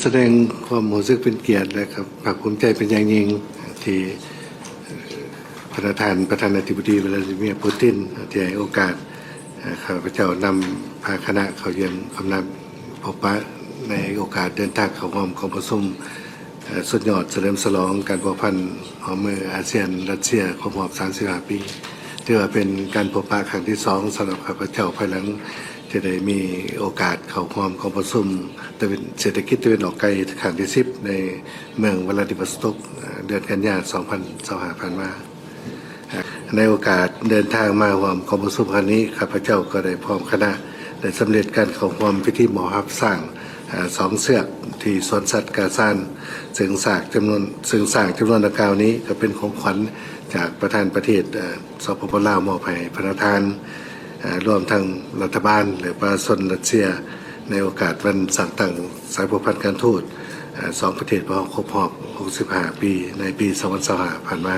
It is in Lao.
ສະແດງຄວາມຮູ້ສຶກເປັນກຽດ ແລະ ກໍພາກພູມໃຈເປັນຢ່າງຍິ່ງ ທີ່ ເອີ່ ພະນະທ່ານປະທານາທິບໍດີ ວລາດີເມຍ ປູຕິນ ທີ່ໃຫ້ໂອກາດ ເອີ່ ຂ້າພະເຈົ້ານຳພາຄະນະເຂົ້າຢ້ຽມພຳນັດພົບປະ ໃນໂອກາດເດີນທາງເຂົ້າຮ່ວມກອງປະຊຸມ ເອີ່ ສຸດຍອດສະເຫຼີມສະຫຼອງການພົວພັນຮ່ວມມືອາຊຽນ-ຣັດເຊຍ ຄົບຮອບສາມສິບຫ້າປີ. ຖືວ່າເປັນການພົບປະຄັ້ງທີສອງສຳລັບຂ້າພະເຈົ້າ ພາຍຫຼັງທີ່ໄດ້ມີໂອກາດເຂົ້າຮ່ວມກອງປະຊຸມຕາເວັນ ເສດຖະກິດຕາເວັນອອກໄກຄັ້ງທີສິບ ໃນເມືອງວລາດິວອສະຕັອກ ເດືອນກັນຍາ ສອງພັນຊາວຫ້າ ຜ່ານມາ. ໃນໂອກາດເດີນທາງມາຮ່ວມກອງປະຊຸມຄັ້ງນີ້ ຂ້າພະເຈົ້າກໍໄດ້ພ້ອມຄະນະ ໄດ້ສຳເລັດການເຂົ້າຮ່ວມພິທີມອບຮັບຊ້າງ ເອີ່ ສອງເຊືອກທີ່ສວນສັດກາຊານ ເຊິ່ງຊ້າງຈຳນວນ ເຊິ່ງຊ້າງຈຳນວນດັ່ງກ່າວນີ້ກໍເປັນຂອງຂວັນຈາກປະທານປະເທດ ເອີ່ ສປປ ລາວ ມອບໃຫ້ພະນະທ່ານ ເອີ່ ລວມທັງລັດຖະບານ ແລະ ປະຊາຊົນຣັດເຊຍ ໃນໂອກາດວັນສ້າງຕັ້ງສາຍພົວພັນການທູດ ເອີ່ ສອງປະເທດຂອງເຮົາຄົບຮອບຫົກສິບຫ້າປີ ໃນປີສອງພັນຊາວຫ້າ ຜ່ານມາ.